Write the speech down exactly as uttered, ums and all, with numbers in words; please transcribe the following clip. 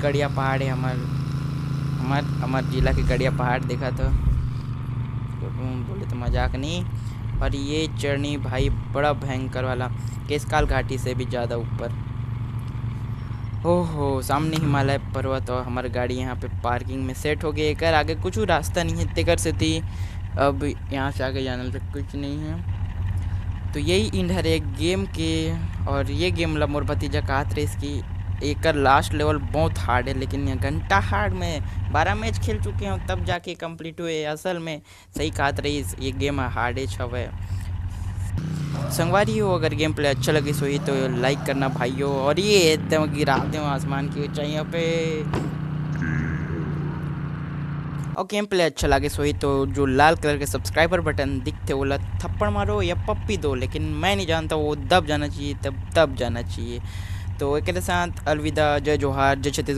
कड़िया पहाड़ है हमर, हमर, हमर जिला के कड़िया पहाड़ देखा तो, बोले तो मजाक नहीं। और ये चढ़नी भाई बड़ा भयंकर वाला, केसकाल घाटी से भी ज़्यादा ऊपर। ओहो, सामने हिमालय पर्वत और हमर गाड़ी यहाँ पे पार्किंग में सेट हो गई। एकर आगे कुछ रास्ता नहीं है, तेकर सेती अब यहाँ से आगे जाने तक कुछ नहीं है। तो यही एंड हरे एक गेम के। और ये गेम ला मोर भतीजा कहत रहिस कि एकर लास्ट लेवल बहुत हार्ड है, लेकिन ये घंटा हार्ड में बारह मैच खेल चुके हैं तब जाके कंप्लीट हुए। असल में सही कहत रहिस, ये गेम हार्डे हवे। संगवारी हो, अगर गेम प्ले अच्छा लगिस होही तो लाइक करना भाइयों। और ये एकदम गिरा दे आसमान की ऊंचाइयों पे। और गेम प्ले अच्छा लगिस होही तो जो लाल कलर के सब्सक्राइबर बटन दिखते, ओला थप्पड़ मारो या पप्पी दो, लेकिन मैं नहीं जानता, वो दब जाना चाहिए, तब दब जाना चाहिए। तो एक साथ अलविदा, जय जोहार, जय छत्तीसगढ़।